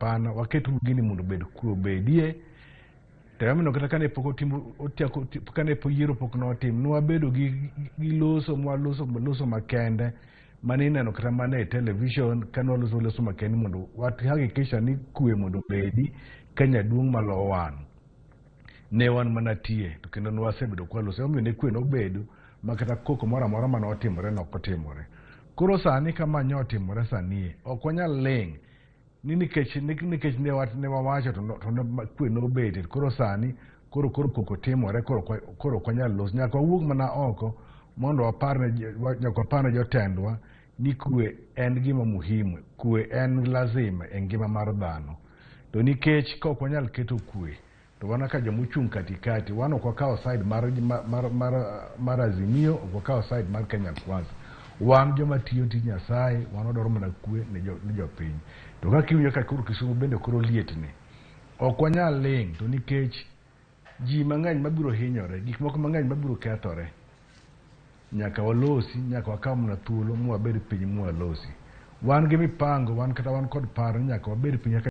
hapana, waket gini mondo obed kwe obedie. To emomiyo kata kane pok otimo otieko kane pok yiero pok notim, nwabedo gi loso mwaloso loso makende mane ineno kata mana e television kane waloso loso makende mondo wahakikisha ni kwe mondo obedi Kenya duong' malo wan. Ne wan mana tie to kendo nwasebedo kwaloso emomiyo ne kwe nobedo ma kata koko moro amora mane otimore nok otimore. Koro sani kama nyo otimore sani ok wanyal ling' ni nikech ne wawacho to ne kwe nobete. Koro sani koro koko timore, koro ok wanyal loso. Nyaka wawuog mana oko mondo nyaka wapar ne jotendwa ni kwe en gima muhimu, kwe en lazima e ngima mar dhano. To nikech ka ok wanyal keto kwe, to wan kaka joma ochung' katikati, wan ok wakawo side mar Azimio, ok wakawo side mar Kenya Kwanza. Wan joma tiyo tij Nyasaye, wan wadwaro mana kwe ne jopiny. To kaka iwinjo ka koro Kisumu bende koro lietni, ok wanyal ling' to nikech ji mang'eny mabiro hinyore, gik moko mang'eny mabiro kethore, nyaka walosi, nyaka wakaw mana thuolo mwabed piny mwalosi. Wan gi mipango, wan kata wan kod paro ni nyaka wabed piny kaka